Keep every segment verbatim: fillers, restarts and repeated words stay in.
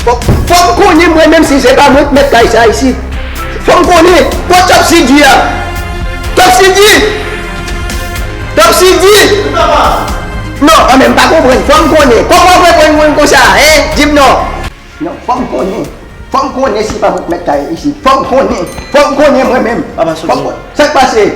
Fò, fò m konnen mwen menm si se pa mwen k mèt kay sa isit. Fò m konnen. Kot Top Sidi a? Top Sidi! Top Sidi! Non, an men m pa konprann. Fò m konnen. Kòman w pran mwen konsa, en? Di m non. Non, fò m konnen. Fò m konnen si pa mwen k mèt kay isit. Fò m konnen. Fò m konnen mwen menm. Papa, soti. Sa k pase?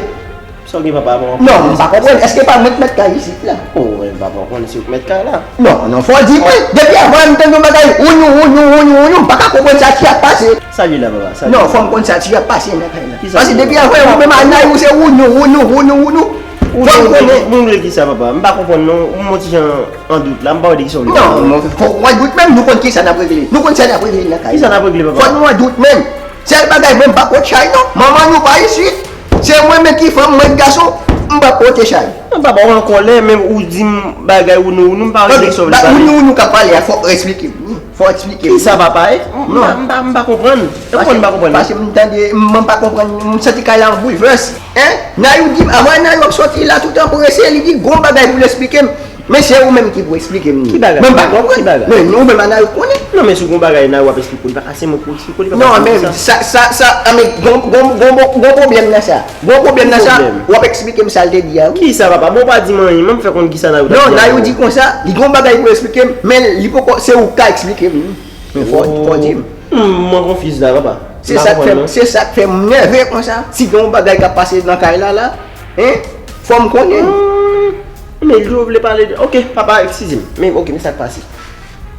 Sa w gen, papa, bon? Non, m pa konprann. Èske pa mwen k mèt kay isit la? O, men papa, w konnen se ou k mèt kay la. Non, non, fò w di mwen. Depi avan m tande yon bagay, wounyou, wounyou, wounyou, wounyou, m pa ka konprann sa ki ap pase. Sa li la, papa? Sa li la? Non, fò m konn sa ki ap pase nan kay la. Kisa? Paske depi avan, ou menm anay ou se wounyou, wounyou, wounyou, wounyou. Fò m konnen. Ou vle kisa, papa? M pa konprann, non. Ou mwen ti jan an dout la. M pa wè de kisa w vle pale. Non, non, fò w an dout menm, nou konn kisa n ap regle. Nou konn sa n ap regle nan kay la. Kisa n ap regle, papa? Fò nou an dout menm. Sèl bagay, mwen m pa kont chay non. Manman nou pa isit. Se mwen menm ki fanm, mwen k gason. M p ap pote chay. Non, papa, w an kòlè, men ou di m bagay ou nou, ou nou, m pa wè de kisa w vle pale. Ou nou, ou nou k ap pale a, fò w eksplike m. Fò w eksplike m. Kisa, papa, e? M pa, m pa, m pa konprann. E kòman m pa konprann? Paske m tande, m pa konprann, m santi kay la an boulvès. Hein? Nayou di m, avan Nayou ap sòti la, tout anprese, li di gon bagay pou l eksplike m. Men se ou menm ki pou eksplike m li. Ki bagay? Mwen m pa konprann. Ki bagay? Men ou menm a Nayou konnen. Non, men si w gon bagay Nayou ap eksplike w li, pa ka se mwen pou eksplike w li, papa. Non, men sa, sa, sa, a, men gon, gon, gon, gon, gon pwoblèm nan sa. Gon pwoblèm nan sa, w ap eksplike m sa l te di a, wi. Kisa, papa? Bon, w pa di m anyen, men m fè konn kisa Nayou t ap di a. Non, Nayou di konsa, li gon bagay pou eksplike m, men li poko, se ou k ka eksplike m li. Men fò, fò w di m. Hmm, mwen konfiz la, papa. Se sa k fè, se sa k fè m nève konsa. Si gen yon bagay k ap pase nan kay la, la, hein, fò m konnen. Hmm, men Ljo vle pale de, oke, papa, eskize m. Men, oke, men sa k pase.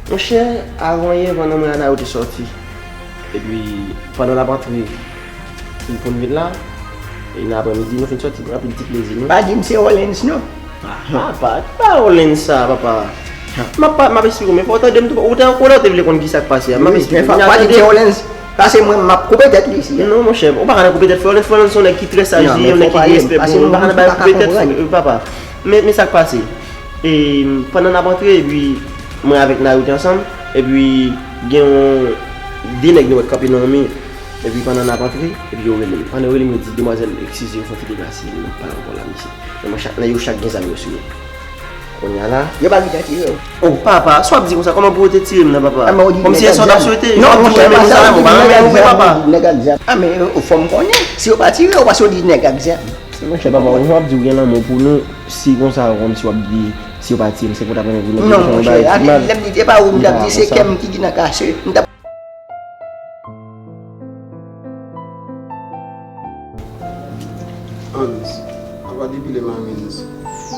Monchè, avan yè, pandan mwen a Nayou te sòti. Epi, pandan n ap antre, pou n vin la, e nan aprèmidi, nou fin sòti, nou ap di plezi nou. Pa di m se Orleans, non. Ah, papa, pa Orleans sa, papa. M ap pa, m ap eksplike w, men fò w tande m tou, ou te an kolè, ou te vle konn kisa k pase a. M ap eksplike w. Wi, men pa di m se Orleans. Pase mwen, m ap koupe tèt li isi a. Non, monchè, ou pa ka nan koupe tèt Frè Orleans. Frè Orleans se yon nèg ki trè saj, li yon nèg ki gen respè pou moun. Ou pa ka nan bay koupe tèt, papa. Men, men sa k pase. E, pandan n ap antre, epi mwen avèk Nayou te ansanm, epi gen yon, de nèg nou wè k kanpe nan yon mi. Epi pandan n ap antre, epi yo rele m. Pandan yo rele m, yo di, "Demwazèl, eskize, yo fè yon ti deplase, nou p ap pale ankò la, mesye." Men mwen chak, nèg yo chak gen zam yo sou yo. Kounye a la. Yo pa gentan tire w. Oh, papa, sa w ap di konsa? Kòman pou yo te tire m nan, papa? Ah, men ou di nèg ak zam. Kòmsi se sa w t ap swete? Non, monchè, pa sa, ou di nèg ak zam, ou di nèg ak zam. Ah, men, oh, fò m konnen. Si yo pa tire w, paske ou di nèg ak zam. Monchè, papa, ou ap di w gen lanmou pou nou, si konsa, kòmsi w ap di, si yo pa tire m, se pou w t ap renmen vin nan pozisyon yon bagay ki mal. Non, monchè, lè m di, e pa ou m t ap di, se kè m ki gen nan kache. M t ap Hans, apa depi lè Marens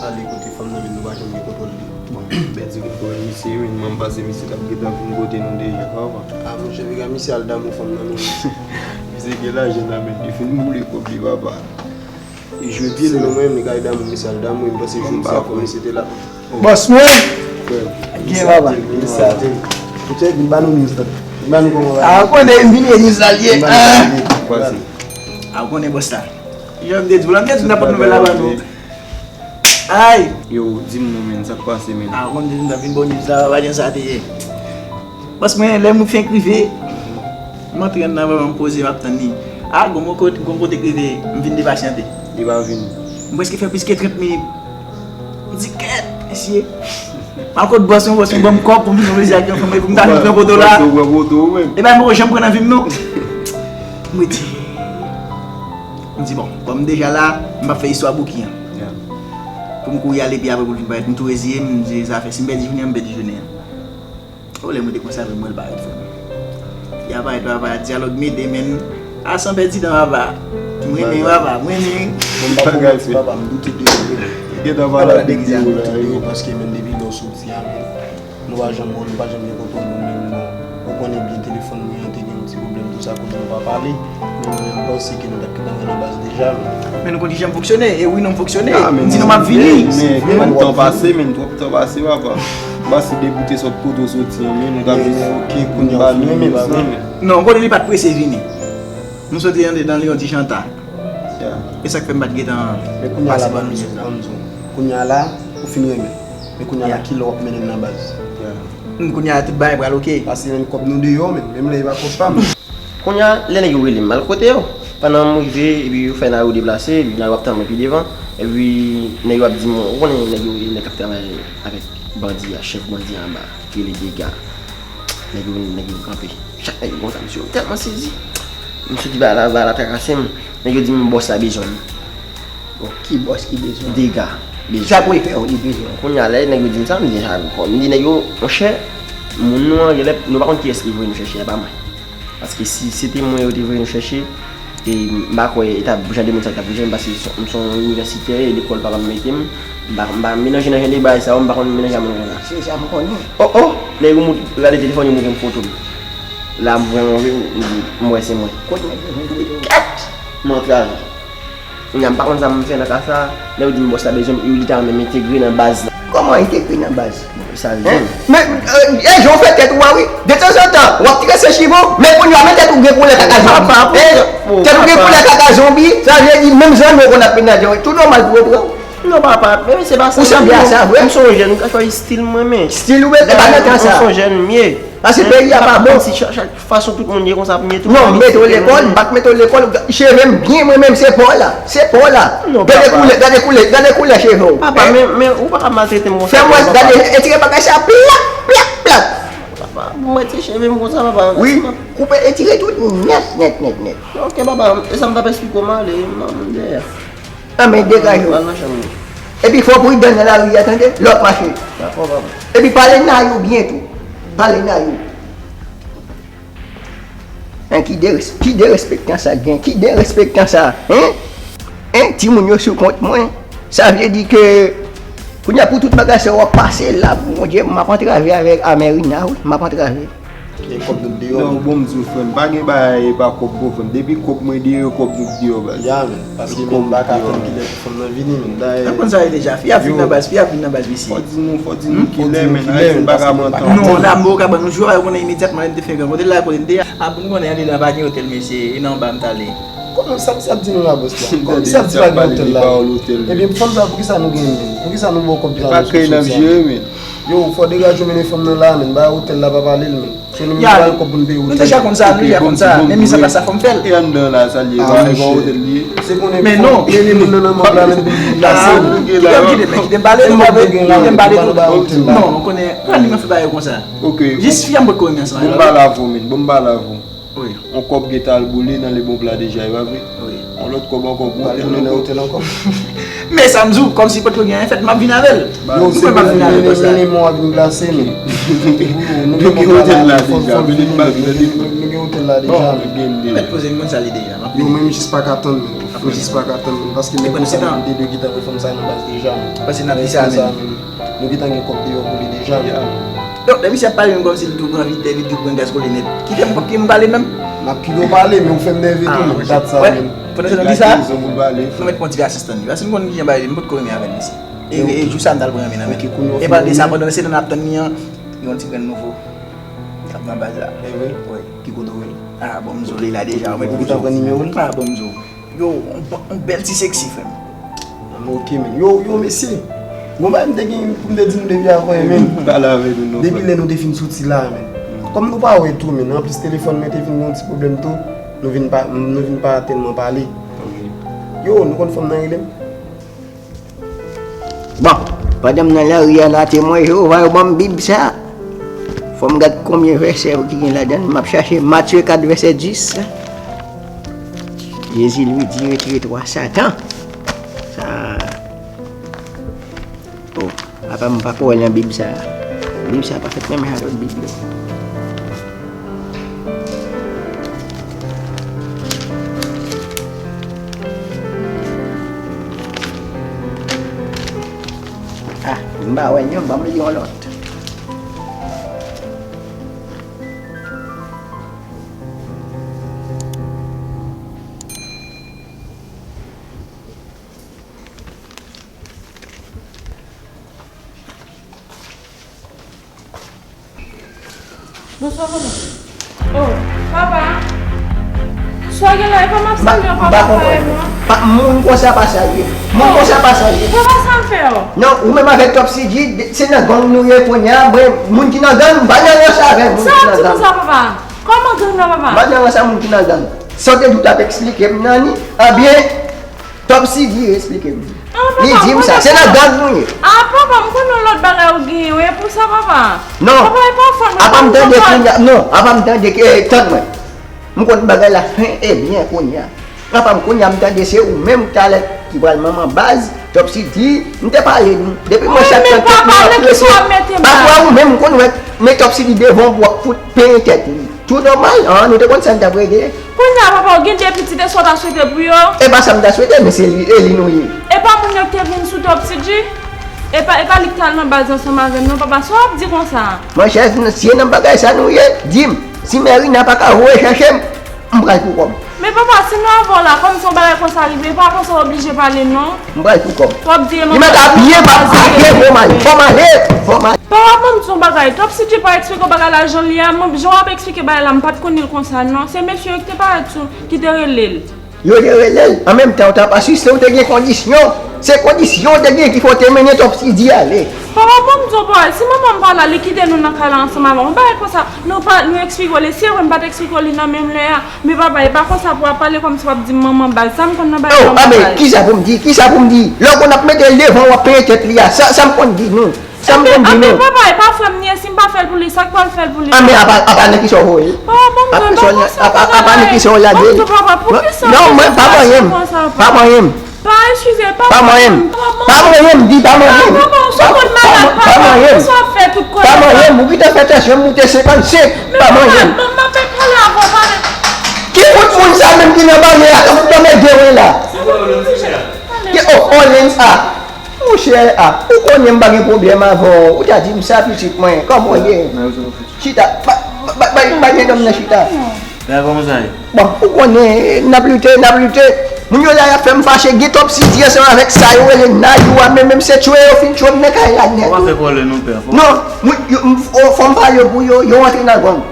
ale kote fanm nan, men nou pa janm gen kontwòl li. Bon, pèdi kontwòl misye, men m pase misye t ap gentan vin kote nou deja, papa. Ah, monchè, piga misye al damou fanm nan, non. Misye gen lajan nan men, li fin boule kòb li, papa. Li jwe pye l, non. Selon mwen, li ka al damou misye, al damou, m panse jou misye a kòmanse te la. Bòs mwen. Gen papa. Misye a te. Misye vin ba nou news la. Vin ba nou kòman bagay. Ah, ou konnen m vin gen news la l ye. Vin ba nou bagay. Ah, ou konnen bòs la. Jan m te di w la, m te di w n ap pote nouvèl la ba nou. Ay! Yo, di m non, men, sa k pase, men? Ah, ou konnen m t ap vin ba w news la, pa jan sa te ye. Bòs mwen, lè m fenk rive, m antre anndan, m poze, m ap tann li. Ah, gon kote, gon kote k rive, m vin depasyante. Li pa vini. M prèske fè plis ke trant minit. M di, "Kèt, mesye." M al kot bòs mwen, bòs mwen ban m kòb pou m vin fè plezi ak yon fanm, pou m ta vin pran poto la. Bòs ou pran poto, ou menm? E pa mwen janm pran nan vi m, non. M rete. M di, "Bon, kòm m deja la, m p ap fè istwa bouki an." Pou m kouri ale, epi apre pou l vin parèt, m tou reziye m, m di, "Zafè, si m pèdi jounen an, m pèdi jounen an." O, lè m rete konsa, men mwen l parèt, frè m. Li ap parèt, papa, dyalòg mete, men a san pèdi tan, papa. M renmen, papa, m renmen. Bon, m pa pou manti, papa, m doute de ou, wi. Gentan pale de ou la, wi. Paske, men, depi lè w soti a, men, nou pa janm bon, nou pa janm gen kontwòl nou menm, non. Ou konnen byen telefòn mwen an te gen yon ti pwoblèm, tou sa koz nou pa pale. Men mwen, m panse ke nou t ap gentan wè nan baz deja, men. Men nou konn kijan m fonksyone, e wi, non, m fonksyone. M di nou m ap vini. Men, men, men, tan pase, men, twòp tan pase, papa. M pase degoute sòt kote w soti an, men, nou t ap jis. Men, men, oke, kounye a w fin renmen l, pa vre? Non, kote li pa t prese vini. Nou soti andedan li yon ti jan ta. E sa k fè m pa t gentan pase ban nou news la. Kounye a la, ou fin renmen l. Men kounye a la, kilè w ap mennen l nan baz? Kounye a, tout bagay pral oke. Pase menm kòb nou deyò, men, menm lè e pa kòb pa m. Kounye a, lè nèg yo rele m, m al kote yo. Pandan m rive, epi yo fè Nayou deplase, epi Nayou ap tann mwen pi devan. Epi nèg yo ap di m, ou konnen nèg yo, nèg k ap travay avèk bandi a, chèf bandi a anba, ki rele Dega. Nèg yo, nèg yo kanpe. Chak nèg yo konsa, mesye, m tèlman sezi. M soti ba la, ba la trakase m. Nèg yo di m bòs la bezwen m. Bon, ki bòs ki bezwen? Dega. Bezwen. Sa pou li fè w, li bezwen. Kounye a, lè nèg yo di m sa, m di, "A, m di nèg yo, monchè, moun nou an, genlè, nou pa konn kiyès ki voye nou chèche, a pa mwen." Paske si se te mwen yo te voye nou chèche, e m pa kwè e t ap jan de moun sa t ap vin jwenn m, paske m se yon inivèsitè e lekòl pa m mete m. M pa, m pa melanje nan jan de bagay sa yo, m pa konn melanje a moun konsa. Se sa m konnen. Oh, oh! Nèg yo mout-, gade telefòn yo, montre m foto m. La, m vrèman vre, m di, m wè se mwen. Kot nèg yo jwenn foto? Kèt! M antrave. Kounye a, m pa konn sa m fè nan ka sa. Lè yo di m bòs la bezwen m, yo li ta renmen m entegre nan baz la. Kòman entegre nan baz? Sa vle di. Men, e, e, jan w fè tèt ou a, wi. De tanzantan, w ap trese chive w, men kounye a, men tèt ou gen koulè kaka zonbi. Papa, e, tèt ou gen koulè kaka zonbi, sa vle di menm zanmi w konn ap menaje w. Tou nòmal pou yo pran w. Non, papa, men se pa sa. Ou sanble a sa, vre? M se yon jèn, m ka chwazi stil mwen, men. Stil ou, e pa nan tan sa. M se yon jèn, m ye. Paske peyi a pa bon. Kòmsi chak, chak fason tout moun ye konsa pou m ye tou. Non, m mete w lekòl, m pa t mete w lekòl, cheve m byen mwen menm, se pa w la. Se pa w la. Gade koulè, gade koulè, gade koulè cheve w. Papa, men, men ou pa ka maltrete m konsa. Fè m wè, gade, etire bagay sa, plak, plak, plak. Papa, pou m retire cheve m konsa, papa. Wi, koupe, etire tout nèt, nèt, nèt, nèt. Ok, papa, e sa m t ap esplike w, m ale, m, m dèyè. Anben, degaje w. Al nan chanm ou. Epi fò w pridan nan lari a, tande? Lè w ap mache. Dakò, papa. Epi pale nay ou byen tou. Pale nay ou. Hein, ki deres-, ki derespektan sa gen? Ki derespektan sa? Hein? Hein? Timoun yo sou kont mwen. Sa vle di ke kounye a pou tout bagay sa yo ap pase la pou Bondye, m ap antrave avèk Amerina, wi, m ap antrave. E kòb nou deyò. Non, bon, m di w, frè m, pa gen bagay e pa kòb, bon, frè m. Depi kòb mwen deyò, kòb nou deyò, baz. Ya, men, paske m pa ka tann kilè pou fanm nan vini, men. Dayè, ou konn sa ye deja, fi ap vin nan baz, fi ap vin nan baz, mesye. Fò di nou, fò di nou kilè, men, Ayisyen pa ka manti. Non, la, mwen ka ban nou jwa, yo konnen imedyatman, lè m te fè gran kote la, kote m te ye a, pou nou konnen, andedan pa gen otèl, mesye, e nan anba m t ale. Kòman sa misye ap di nou la, bòs la? Kòman misye ap di pa gen otèl la? Ebyen, fanm sa, poukisa nou gen, poukisa nou ba w kòb sa nou sou sa? Yo, fò degaje w mennen fanm nan la, men, ba otèl la pa pale l, men. Se nou menm ki ba l kòb pou n peye otèl. Nou deja konn sa, nou deja konn sa. Men miz an plas la fò m fè l. E anndan la, sa l ye? Se pa otèl li ye? Se konnen fò mennen moun nan nan mòg la menm pou l deplase. Kite m, kite m, kite m pale, nou pa vle, kite m pale tou. Non, ou konnen, pa li mwen fè bagay konsa. Jis fi a m potko renmen ansanm avè l. Bon, m pale avè w, men. Bon, m pale avè w. Wi. On kòb gentan al boule nan le bon pla deja, e pa vre? Wi. On lòt kòb ankò pou otèl nan otèl ankò. Men sa m di w, kòmsi potko gen anyen fèt, m ap vin avè l. Yo, se pou vini, vini, men w ap vin plase, men. Nou gen otèl la deja, vini, nou gen otèl la deja, men. Mèt poze m konn sa li deja, m ap vini. Yo, men m jis pa ka tann, men. M jis pa ka tann, men. Paske men konsa, nou te de gentan wè fanm sa nan baz deja, men. Paske n ap di sa, men. Nou gentan gen kòb deyò pou li deja, men. Donk, lè misye ap pale menm kòmsi li tou pran vitè, li tou pran gaz kole nèt. Kite m, kite m pale menm. M ap kite w pale, men ou fè m nève tou, men dat sa menm. Pandan se tan di sa, nou mèt pran ti asistan li. Paske m konn kijan bagay li, m potko renmen avè l, mesye. E, e jou sa m t al pran renmen nan men l. E pral de sa, pandan se tan n ap tann li an, gen yon ti grenn nouvo k ap nan baz la. E vre? Wi. Ki kote w ye? A, bon, m zo li la deja. Ou mèt pran nimewo l? A, bon, m zo. Yo, on, on bèl ti seksi, frè m. Ok, men. Yo, yo, mesye. Bon, bagay m te gen pou m te di nou depi avan, men. Pale avè nou, non, frè. Depi lè nou te fin soti la, men. Kòm nou pa wè tou, men. Anplis, telefòn mwen te vin gen yon ti pwoblèm tou. Nou vin pa, nou vin pa tèlman pale. Yo, nou konn fanm nan rele m? Bon, pandan m nan lari a la, Temwen Jewova yo ban m Bib sa. Fò m gad konbyen vèsè ki gen ladan l. M ap chache Matye kat vèsè dis. Jezi lui dit, retirez-toi, Satan. Sa, oh, apa m pa ko wè nan Bib sa. Bib sa pa fèt menm jan lòt Bib yo. Ah, m pa wè l non, ban m li yon lòt. Bonswa, papa. Oh, papa. Sa gen la, e pa m ap salye w, papa, pa e mwen. Pa, moun konsa pa salye. Moun konsa pa salye. Papa, sa m fè w? Non, ou menm avèk Top C G, se nan gang nou ye kounye a. Mwen, moun ki nan gang, m pa nan rans avè moun ki nan gang. Sa w ap di konsa, papa? Kòman gang nan, papa? M pa nan rans a moun ki nan gang. Sa w te di w t ap eksplike m nan ni? Ebyen, Top C G eksplike m. Li di m sa. Se nan gang nou ye. Ah, papa, m konn yon lòt bagay ou genyen, wi, e pou sa, papa. Non. Papa, e pa fò, non. Apa m tande kounye a, non, apa m tande ke, tann mwen. M konn bagay la fen e byen kounye a. Apa m kounye a m tande se ou menm ki talè ki pral manman baz, Topsy di, m te pale nou. Depi mwen chak tan tèt mwen ap prese. Pafwa ou menm m konn wè, men Topsy di devan w pou w ap fout penyen tèt li. Tou nòmal, an, nou te konn sa n t ap regle. Kounye a, papa, ou gen de pitit, e sa w ta swete pou yo? E pa sa m ta swete, men se li, e li nou ye. E pa moun yo ki te vin sou Top C G? E pa, e pa li ki t al nan baz ansanm avè m, non, papa, sa w ap di konsa? Monchè, si e nan bagay sa nou ye, di m, si Merina pa ka voye chèche m, m pral pou kò m. Men papa, si nou avè w la, kòm si yon bagay konsa rive, e pa konsa w oblije pale, non. M pral pou kò m. W ap di e manman. Li mèt ap ye, m ap kraze, fò m ale, fò m ale, fò m ale. Papa, ban m di yon bagay. Top C G pa eksplike w bagay la jan l ye a. Mwen, jan w ap eksplike bagay la, m pa t konnen l konsa, non. Se mesye yo ki te parèt sou, ki te rele l. Yo te rele l. An menm tan, ou t ap asiste, ou te gen kondisyon. Se kondisyon ou te gen ki fè w te mennen Top C G ale. Papa, ban m di yon bagay. Si manman m pa la, li kite nou nan kay la ansanm avè w. Yon bagay konsa, nou pa, nou eksplike w li. Si e vre m pa t eksplike w li nan menm lè a. Men papa, e pa konsa pou w ap pale kòmsi w ap di m manman baz. Sa m konn nan bagay manman baz. Oh, a men, kisa pou m di? Kisa pou m di? Lè w konn ap mete l devan w ap penyen tèt li a. Sa, sa m konn di nou. Sa m konn di nou. Anben, anben, papa, e pa frè m li ye, si m pa fè l pou li, sa k pral fè l pou li? Anben, apa, apa nan kisa w voye l? Papa, ban m di, pa konsa bagay la ye. Apa nan kisa w lage l? Ban m di, papa, poukisa w konsa? Non, mwen, pa manyen m. Pa manyen m. Pa, eskize, pa. Pa manyen m. Pa manyen m, di pa manyen m. Papa, ou se moun malad, papa. Konsa w ap fè tout kòlè sa? Pa manyen m, ou gentan fè tansyon m moute senkannsenk. Pa manyen m. Men papa, m ap pale avè w, pale. Ki fout moun sa menm ki nan banyè a, ki fout nan men dewen la? Ki, oh, Orleans a. Monchè, a, ou konnen m pa gen pwoblèm avè w. Ou ta di m sa, pitit mwen. Kòman w ye? Chita. Ba, ba, ba, ba, bay medam nan chita. Bon, ou konnen, n ap lite, n ap lite. Moun yo la, y ap fè m fache. Gen Top C G ansanm avèk sa yo rele Nayou a, men menm se tchwe yo fin tchwe m nan kay la nèt. Ou pa fè kòlè non, pè. Non, moun yo, m, fò, fò m pale pou yo, yo rantre nan gang.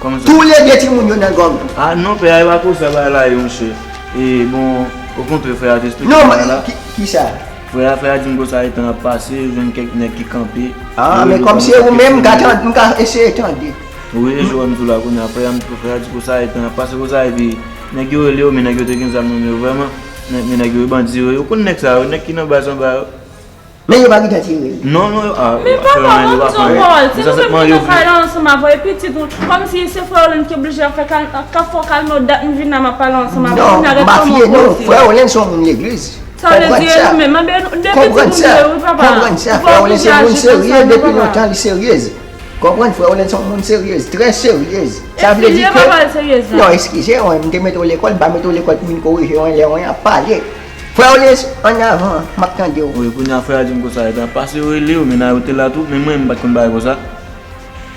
Kòman sa? Toulede timoun yo nan gang. Ah, non, pè, a, e pa konsa bagay la ye, monchè. E, bon, okontrè, frè a te eksplike bagay la. Non, ki, kisa? Frè a, frè a di m konsa, etan ap pase, yo jwenn kèk nèg ki kanpe. Ah, men kòm se ou menm, m ka tande, m ka eseye tande. Wi, e jwè m sou la kounye a, frè a m, frè a di konsa, etan ap pase konsa, epi nèg yo rele yo, men nèg yo te gen zam nan men yo vrèman. Men, men nèg yo, e bandi yo ye. Ou konn nèg sa yo, nèg ki nan baz anba yo. Men yo pa gentan tire l. Non, non, yo, ah, men papa, ban m di yon pawòl. Si nou menm ki nan kay la ansanm avè w, e pitit ou, kòmsi se frè Orleans ki oblije ap fè kal-, k ap fè w kalme w, dat m vin la, m ap pale ansanm avè w. Non, m pa fye non. Frè Orleans se yon moun legliz. Sa vle di e nou menm, anben, de pitit nou ye, wi, papa. Konprann sa, frè Orleans se moun serye, depi lontan li seryez. Konprann, frè Orleans se yon moun seryez, trè seryez. Sa vle di ke, non, eskize, wi, m te mete w lekòl, m pa mete w lekòl pou vin korije w, lè w ap pale. Frè Orleans, ann avan, m ap tande w. Wi, kounye a frè a di m konsa, etan ap pase yo rele yo, men Nayou te la tou, men mwen, m pa t konn bagay konsa.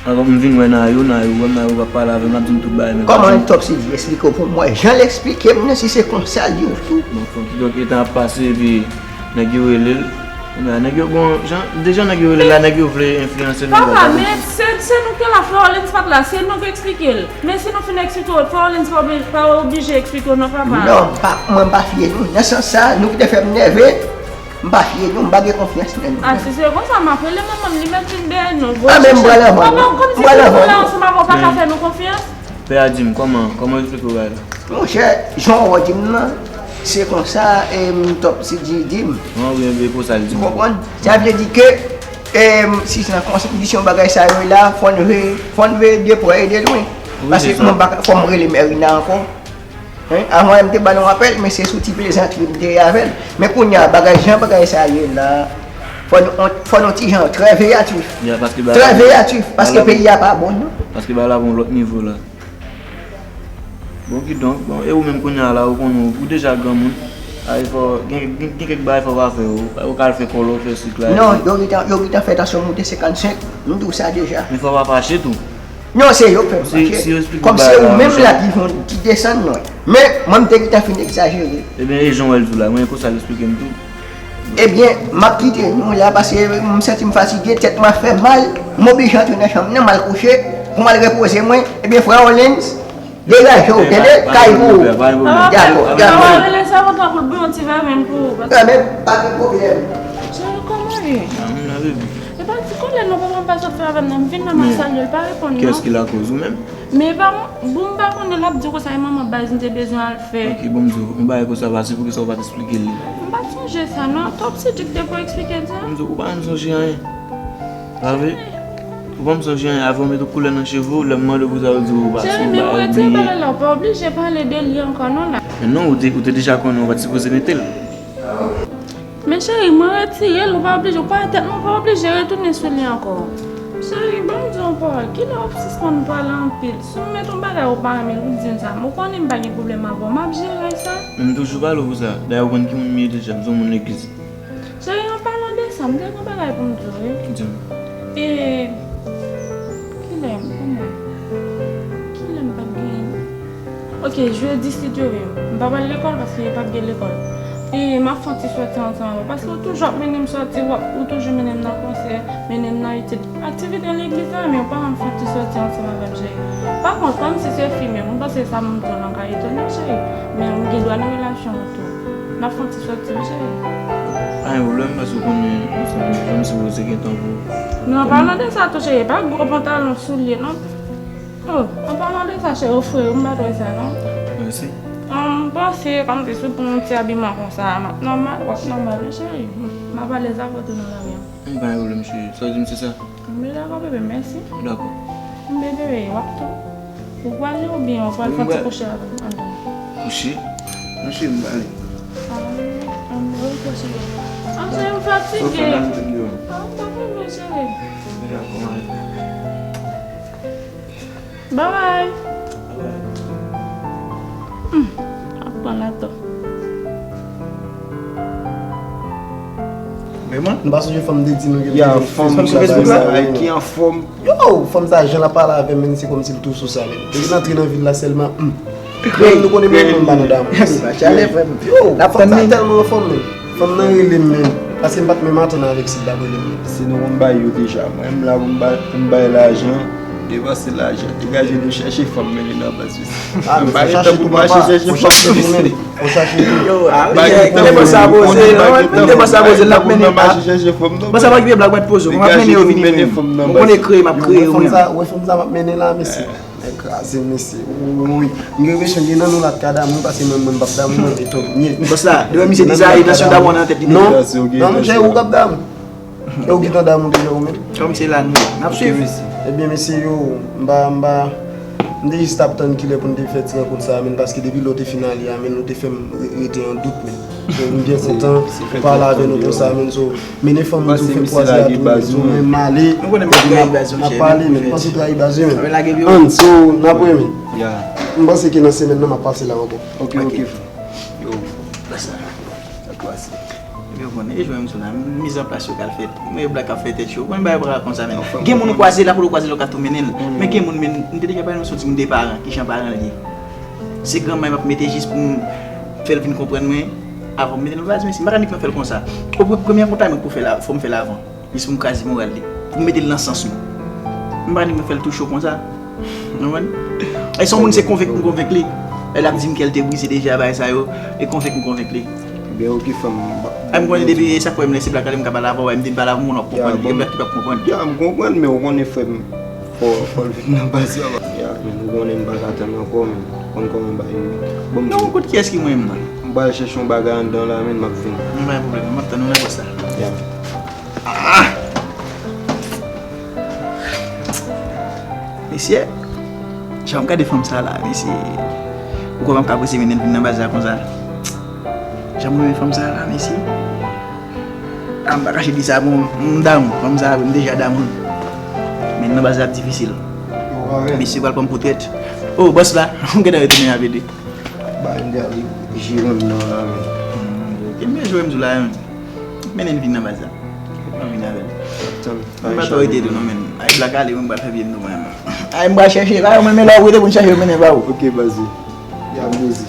Ankò m vin wè Nayou, Nayou wè m, Nayou pa pale avè m, l ap di m tout bagay, men pa di m. Kòman Top C G eksplike w pou mwen? Jan l eksplike m nan, si se konsa l ye w tou. Bon, kidonk, etan ap pase, epi nèg yo rele l. Kounye a, nèg yo, bon, jan, deja nèg yo rele l la, nèg yo vle enfliyanse nou. Papa, men se, se nou ki te la, frè Orleans pa t la, se nou ki eksplike l. Men si nou fin eksplike w, frè Orleans pa oblije, pa oblije eksplike w non, papa. Non, pa, mwen m pa fye nou. Nan sans sa, nou ki te fè m nève, m pa fye nou, m pa gen konfyans nan nou. Ah, si se konsa, m ap rele manman m, li mèt vin dèyè nou. Ah, men m pral anvan nou. Papa, kòmsi si nou la ansanm avè w, pa ka fè nou konfyans? Pè a di m, kòman, kòman w eksplike w bagay la? Monchè, jan w di m nan, se konsa, em, Top C G di m. An, wi, e konsa l di m. Ou konprann? Sa vle di ke, em, si se nan kondisyonbagay sa yo la, fò n veye, fò n veye de prè e de lwen. Paske mwen pa ka, fò m rele Merina ankò. Hein? Avan, m te ba l yon apèl, men se sou ti plezantri m te ye avè l. Men kounye a, bagay, jan bagay sa ye la, fò n, fò n ti jan trè veyatif. Trè veyatif, paske peyi a pa bon, non. Paske bagay la pran yon lòt nivo la. Bon, kidonk, bon, e ou menm kounye a la, ou konnen, ou deja granmoun. A, e fò, gen, gen, gen kèk bagay fò w pa fè yo. Ou ka al fè kòlè, ou fè sik la. Non, yo gentan, yo gentan fè tansyon moute senkannsenk. M di w sa deja. Men fò w pa fache tou. Non, se yo k fè m fache. Kòm se ou menm la ki fè, ki desann mwen. Men, mwen, m te gentan fin egzajere. Ebyen, e jan w wè l tou la, mwen, e konsa l eksplike m tou. Ebyen, m ap kite nou la paske m santi m fatige, tèt mwen ap fè m mal, m oblije antre nan chanm nan, m al kouche, pou m al repoze mwen. Ebyen, frè Orleans, degaje w, tande, kay pou ou. Dakò, dakò. Papa, rele sèvant la pou l bouyon ti vèvin pou ou. Ebyen, pa gen pwoblèm. Cheri, kòman ye? Epa ti kòlè non, papa m pa sot fè avè m nan, m vin la m ap salye l, pa reponn non. Kiyès ki lakòz, ou menm? Men pa m, bon, m pa konnen, l ap di w konsa, e manman baz m te bezwen al fè. Ok, bon, m di w, yon bagay konsa pase, poukisa w pa t eksplike l li? M pa t sonje. Sonje sa non, twòp si Dick te pou eksplike l sa. M di w, ou pa janm sonje anyen. Pa vre? Ou pa janm sonje anyen. Avan w mete koulè nan cheve w, lè m mande w pou sa, ou di w pa sonje, ou pa bliye. Cheri, men mwen retire bagay la, ou pa oblije pale de li ankò non la. Men non, ou te, ou te deja konnen, ou pa t sipoze mete l. Men cheri, mwen retire l, ou pa oblije, ou pa tèt mwen, ou pa oblije retounen sou li ankò. Cheri, ban m di w yon pawòl, kilè w ap sispann pale anpil? Si w mete yon bagay ou pa renmen, ou di m sa, ou konnen m pa gen pwoblèm avè w, m ap jere sa. Men m toujou pale w pou sa. Dayè, ou konn ki moun m ye deja, m se yon moun legliz. Cheri, an palan de sa, m te gen yon bagay pou m di w, wi. Di m. E, kilè m, kòman? Kilè m pa t gen? Ok, jedi, si Dye vle. M pa pral lekòl paske pa t gen lekòl. E, m ap fè yon ti sòti ansanm avè w. Paske ou toujou ap mennen m sòti, w ap, ou toujou mennen m nan konsè, mennen m nan etid. Aktivite legliz la, men ou pa janm fè yon ti sòti ansanm avè m, cheri. Pa kont, kòm si se fi menm, ou panse sa m di w lan ka etone w, cheri. Men m gen dwa nan relasyon an tou. N ap fè yon ti sòti, wi, cheri. Pa gen pwoblèm, paske ou konnen, nou se moun, nou se poze gen tan pou. Non, an palan de sa tou, cheri, pa gwo pantalon, soulye, non. Oh, an palan de sa, cheri, ou fre, m pa t wè sa, non. Mèsi. M panse, kòm si sou pou yon ti abiman konsa, m ap nòmal, w ap nòmal, wi, cheri. M ap alèz avè w tou nan lari an. M pa gen pwoblèm, cheri. Sa w di m, se sa? M dakò, bebe, mèsi. Dakò. M bebe, w ap tou. Ou prale oubyen ou pral fè ti kouche avè m anndan? Kouche? Non, cheri, m prale. Ah, m repo, cheri. Ah, cheri, m fatige. Ah, m pa vle, cheri. Bye bye. Hmm, ap pran ladan. Vrèman? Nou pa sonje fanm te di nou ke... Ya, fanm sou Facebook la, ki anfòm. Yo, fanm sa jan l ap pale avè m, men se kòmsi l tou sou sa, men. Depi l antre nan vil la sèlman, hmm. Menm nou konnen menm nou pa nan damou. Yo, fanm sa tèlman anfòm, men. Fanm nan rele m, men. Paske m pa t menm atann avèk si l t ap rele m, men. Si nou konn bay yo deja, mwen m la pou m bay, pou m bay lajan, depanse lajan, degaje nou chèche fanm mennen nan baz. Ah, men fò chache tou, papa. Fò chache tou, men. Fò chache tou. Yo, ah, men, men, men, sa poze, non, men, men, sa poze, l ap mennen, ah. Bon, sa pa gen blag, mwen poze, mwen ap mennen yo vini, men. Mwen konnen kreye, m ap kreye yo, men. Wè fanm sa, wè fanm sa m ap mennen la, mesye. Nèg kraze, mesye. Wi. M gen enpresyon gen nan nou la t ka damou, paske mwen, mwen, m p ap damou, mwen, men tou, nye. Bòs la, devan misye di sa, entansyon damou nan tèt li deja. Non, non, monchè, ou k ap damou. E ou gentan damou deja ou menm? Kòm se la nou ye, n ap swiv. Ebyen, mesye yo, m pa, m pa, m te jis t ap tann kilè pou n te fè ti rankont sa a, men, paske depi lè w te fin ale a, men, ou te fè m re-, rete an dout, men. So, m byen kontan pale avè nou konsa, men, so, mennen fanm m tou fè kwaze a tou, men, so, men, m ale, epi n ap, n ap pale, men, m panse w trayi baz yo, men. Ann, so, n ap wè, men. M panse ke nan semèn nan, m ap pase la ankò. Ok, ok, frè. Yo, sa, sa pase. Epi ou konnen, e jwè m sou la, miz an plas yo k al fèt. Men blag k ap fè tèt cho. Ou konnen bagay pa konsa, men. Gen moun ou kwaze la, pou ou kwaze la, ou ka tou mennen l. Men gen moun, men, m te deja pale nou sou timoun de paran, ki jan paran l ye. Se granma m ap mete jis pou m fè l vin konprann mwen, avan m mete l nan baz, men si m pa ka nèk nan fè l konsa. O pre-, premye kontak mwen pou fè la, fò m fè l avan. Jis pou m kraze moral li. Pou m mete l nan sans mwen. M pa nèk nan fè l tou cho konsa. Ou konprann? E se yon moun se konvenk m konvenk li. Lè l ap di m kè l te brize deja, bagay sa yo, e konvenk m konvenk li. Ebyen, ok, frè m. Ay, m konnen depi sa k fè m lè se blag la, m ka pale avè w, m di m pale avè w, w ap konprann. Gen blag ki p ap konprann. Ya, m konprann, men ou konnen, frè m, fò, fò l vin nan baz la. Ya, men ou konnen m pa ka tann ankò, men ou konn kòman bagay yo ye. Bon, non, kote kiyès ki mwen menm nan? M pral chèche yon bagay anndan la, men m ap vini. Men pa gen pwoblèm, m ap tann ou nan pòs la. Ya. Ah! Mesye, jan m gade fanm sa la, mesye. Ou kwè m ap ka prese mennen l vin nan baz la konsa? Jan m renmen fanm sa la, mesye. A, m pa kache di sa, bon, m damou. Fanm sa, m deja damou. Men nan baz la ap difisil. Mesye pral pran m pou trèt. Oh, bòs la, m gentan retounen avè de. Ba, m te al jere m nan la, men. Hmm, ok, men jwe m sou la, men. Mennen l vin nan baz la. Mwen vin avè l. Mwen pa twò rete tou non, men. Ay, blag ale, mwen pral fè pye m tou mwen menm. Ay, m pral chèche, ba yo, men, men lè w rete pou n chèche, mennen ba ou. Ok, baz. Ya, m poze.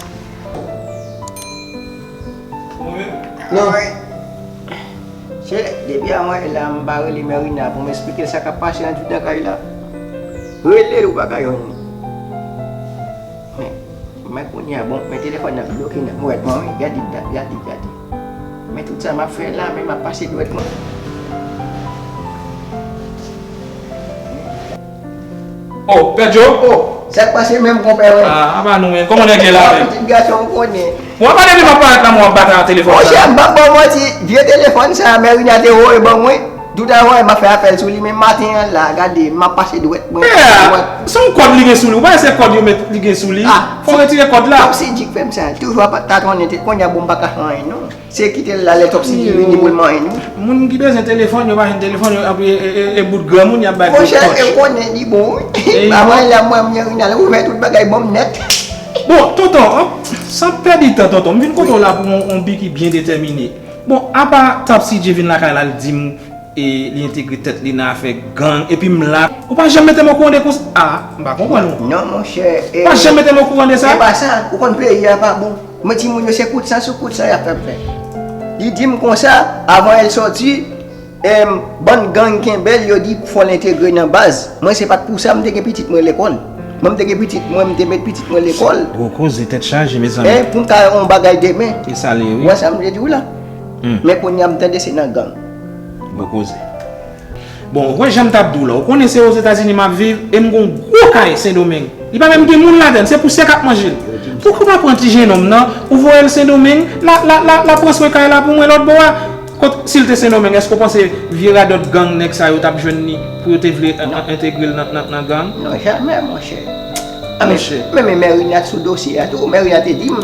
Non. Se depi a mwen la, m pa rele Merina pou m esplike l sa k ap pase anndan kay la. Rele l, ou pa ka jwenn li. Men, men kounye a, bon, men telefòn nan bloke nan dwèt mwen, wi. Gade, gade, gade. Men tout sa m ap fè la, men m ap pase dwèt mwen. Oh, Pè Djo! Oh! Sa k pase menm, konpè mwen? Ah, apa nou menm? Kòman nèg ye la menm? Pitit gason, ou konnen. Bon, apa depi m ap parèt la, mwen w ap batay ak telefòn sa? Monchè, m p ap ba w manti. Vye telefòn sa a, Mèrina te voye ban mwen. Tout a wè, m ap fè apèl sou li, men maten an la, gade, m ap pase dwèt mwen. Pè a, se yon kòd li gen sou li. Ou pa wè se kòd yo met li gen sou li? Fò w retire kòd la. Top C J k fè m sa. Toujou ap tatonnen, kounye a bon, m pa ka fè anyen non. Se kite l la, lè Top C J vini pou l manyen nou. Moun ki bezwen telefòn, yo pa jwenn telefòn, yo ap e, e, e, e bout granmoun y ap bay bout kòch. Monchè, e konnen li bon wi. Ba mwen la, mwen, mwen, Rinal, ouvè tout bagay ban m nèt. Bon, tonton, san pèdi tan, tonton, m vin kote w la pou yon, yon bi ki byen detèmine. Bon, apa Top C J vin lakay la, l di m e li entegre tèt li nan afè gang, epi m la. Ou pa janm mete m okouran de konsa. Ah, m pa konprann ou. Non, monchè. Ou pa janm mete m okouran de sa? Se pa sa. Ou konn peyi a pa bon. Mwen, timoun yo, se kout san sou kout san y ap fè m fè. Li di m konsa, avan èl sòti, em, bann gang kenbe l, yo di fò l entegre nan baz. Mwen, se pa t pou sa m te gen pitit mwen lekòl. Mwen, m te gen pitit mwen, m te met pitit mwen lekòl. Gwo koze, tèt chaje, mezanmi. E pou m ka yon bagay demen. E sa l ye, wi. Ou wè sa m vle di w la? Men kounye a m tande se nan gang. Gwo koze. Bon, ou wè jan m t ap di w la, ou konnen se Ozetazini m ap viv, e m gen yon gwo kay Sendomeng. Li pa menm gen moun ladan l, se pousè k ap manje l. Poukisa w pa pran ti jennonm nan, ou voye l Sendomeng, l a, l a, l a, l a pran swen kay la pou mwen lòt bò a? Kot, si l te Sendomeng, èske w panse vye radòt gang nèg sa yo t ap jwenn li pou yo te vle en- en- entegre l nan, nan, nan gang? Non, jamè, monchè. Monchè. Men, men Mèrinat sou dosye a tou. Mèrinat te di m,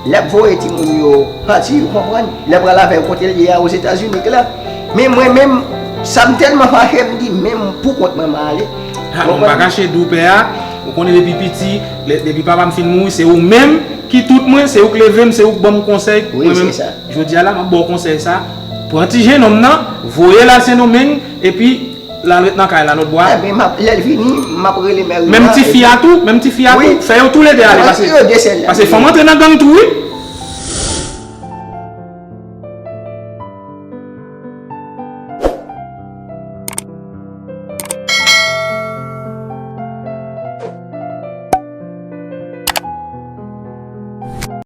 l ap voye timoun yo pati, ou konprann? L ap pral avè yo kote l ye a, Ozetazini la. Men mwen menm, sa m tèlman fache, m di, men m pou kont mwen m a ale. Ha, mwen pa kache di w pè a, ou konnen depi piti, lè, depi papa m fin mouri, se ou menm ki tout mwen, se ou k leve m, se ou k ban m konsèy. Wi, se sa. Jodi a la, m ap ba w konsèy sa. Pran ti jennonm nan, voye l al Sendomeng, epi l al ret nan kay la lòt bò a. Ebyen, m ap, lè l vini, m ap rele Mèrinat. Menm tifi a tou, menm tifi a tou, fè yo toulede ale, pase, pase fanm antre nan gang tou, wi.